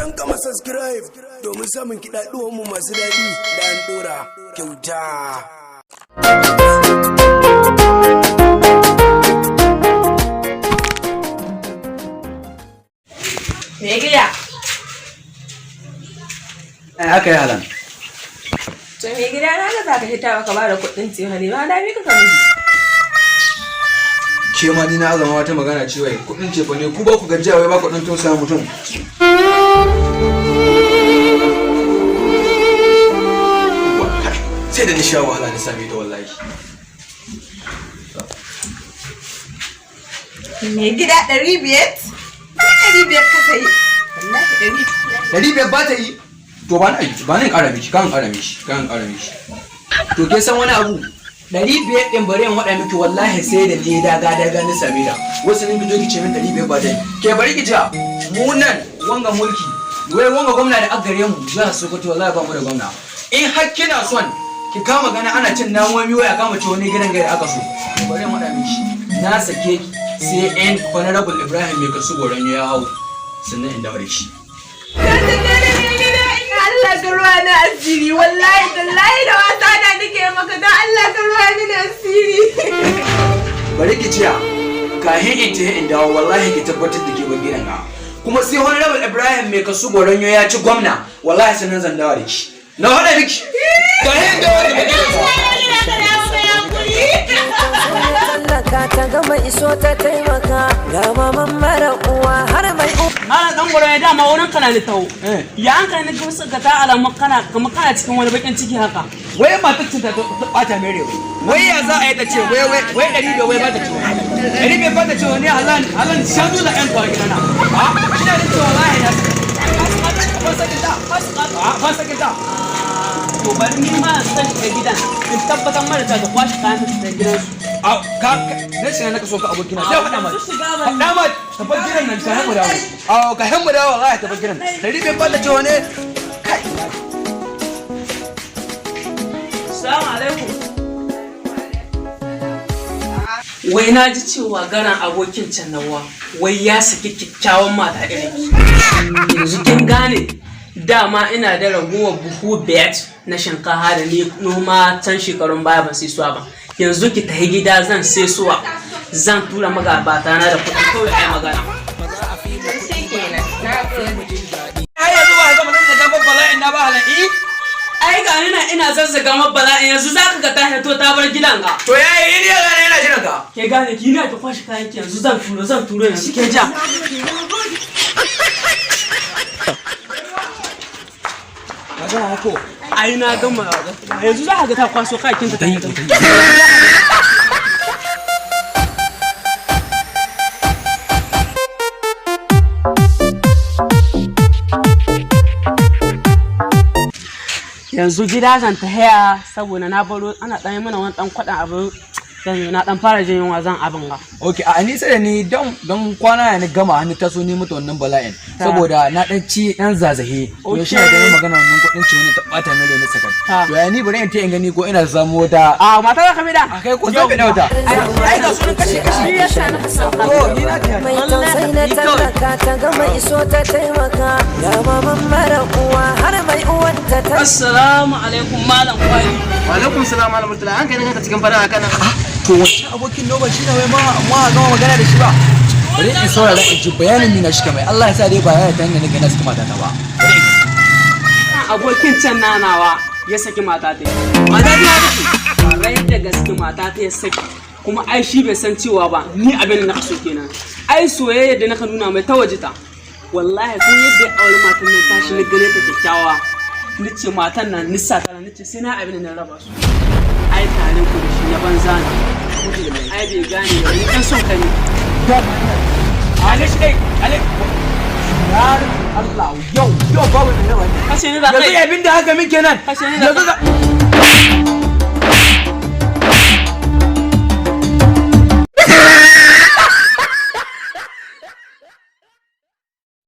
Rankama subscribe domin samun kiɗaɗuwanmu masu daɗi da an ɗora kyauta. Me gida? Ai aka yi halan. To me gida, na ga zaka hita baka bada kuɗin cefane ba, na mika ka miji. Ke ma ni na azama wata magana ce, wai kuɗin cefa ne, ku ba ku gajiya, wai ba ku ɗan tausaya mutum. Sai da ni sha wahala na same ta wallahi. Me gida, 500? 500 ka sayi. Wallahi 500. 500 ba ta yi. To ba na ba na ƙara miki, kan ƙara miki, kan ƙara miki. To ke san wani abu? 500 ɗin bari in waɗa miki, wallahi sai da ni daga daga na same ta. Wasu ne ki zo ki ce min 500 ba ta yi. Ke bari ki ja mu nan wanga mulki, wai wanga gwamna da aka gare mu jihar Sokoto, wallahi ba mu da gwamna. In har kina son ki kama gana ana cin namomi, wai a kama ci wani gidan gari aka so. To bari in waɗa miki, na sake ki sai en Honorable Ibrahim Mai Kasu Goron ya hau sannan in dawo da shi. Allah ka ruwa na asiri, wallahi tallahi da wasa na nake maka, don Allah ka ruwa ni na asiri. Bari ki ciya, kahin in tafi in dawo, wallahi ki tabbatar da ke ban gidan ga. Kuma sai Honorable Ibrahim Mai Kasu Goronyo ya ci gwamna, wallahi sannan zan dawo da ki. Na haɗa miki, kahin in dawo da gidan ga. Tallaka ta gama iso ta taimaka ga maman mara uwa har mai uwa. Malam dan gwaro, ya dama wurin kana ni taho. Ya an kai ni wasu ka ta alamun kana kamar kana cikin wani bakin ciki haka. Wai matar ta ta bata mai rai. Wai ya za a yi ta ce wai wai wai 500, wai ba ta ce 500 ba ta ce wani halan halan shanu da ƴan kawai gidana. Ha, ina da cewa wallahi na ban sakin ta, ban sakin ta. To bari ni ma zan shiga gidan in tabbatar mara ta kwashe kayan ta ta gidansu. A ka dan shi na kaso ka abokina sai faɗa mata. Su shiga ban. Faɗa mata ta bar gidan nan ka hamu dawo. A ka hamu dawo, wallahi ta bar gidan. 500 ba ta ce wani kai. Assalamu alaikum. Wai na ji cewa garan abokin can nawa wai ya saki kyakkyawan mata irin ki. Yanzu kin gane, dama ina da ragowar buhu 5 na shinkafa da ni noma can shekarun baya, ban sai suwa ba. Yanzu ki tafi gida, zan sai suwa. Zan tura magabata na da kuɗi, kawai ai magana. Shi kenan. Na gode. Ai yanzu ba ga magana da gaban bala'in na ba halan eh. Ai ga ni na ina zazzaga ma bala'in, yanzu zaka ga ta hito ta bar gidan ga. To yayi ni ya gane yana jiran ka. Ke gane ki na ki kwashe kayan ki, yanzu zan turo, zan turo yanzu ke ja. Ka gama ko? Ai na gama, yanzu za ka ga ta kwaso kakin ta ta. Yanzu gida zan ta haya saboda na baro ana ɗan yi mana wani ɗan kwaɗan abu, zan na ɗan fara jin yunwa, zan abin ga. Okay, a ni sai da ni don kwana ya ni gama hannu ta so ni mata wannan bala'in saboda na dan ci dan zazahe. To shi ne da ni magana wannan kuɗin ci wani ta bata mai rai na sakan. To ya ni bari in ta in gani ko ina samu wata. A mata za ka bi da. A kai ko zan bi da wata. Ai ga sunan kashi kashi. Shi yasa na san To ni na ta. Mai tausayi na tallaka ta gama iso ta taimaka ga maman mara uwa har mai uwanta ta. Assalamu alaikum, malam Kwali. Wa alaikum salam, malam Murtala, an kai ka cikin fara haka nan. To wancan abokin Nova shi ne wai ma gama magana da shi ba. Bari in saurara in ji bayanin ni na shi kamar Allah ya sa dai ba ya ta hanyar nake na saki matata ba. Bari in Abokin can nanawa ya saki mata ta. Mata ta ya saki. Kwarai da gaske mata ta ya saki. Kuma ai shi bai san cewa ba ni abin da na so kenan. Ai soyayya da naka nuna mai ta waje ta. Wallahi ko yadda ya auri matan nan tashi na gane ta kyakkyawa. Ni ce matan nan nisa ta, ni ce sai na abin da na raba su. Ai tare ku da shi na banza ne. Ai bai gane ba, ni ɗan son ka ne. Ale shi dai, ale. Ya Allah, yau yau babu mai raba ni. Kashe ni za Yanzu kai. abin da haka muke nan. Kashe ni da Yanzu za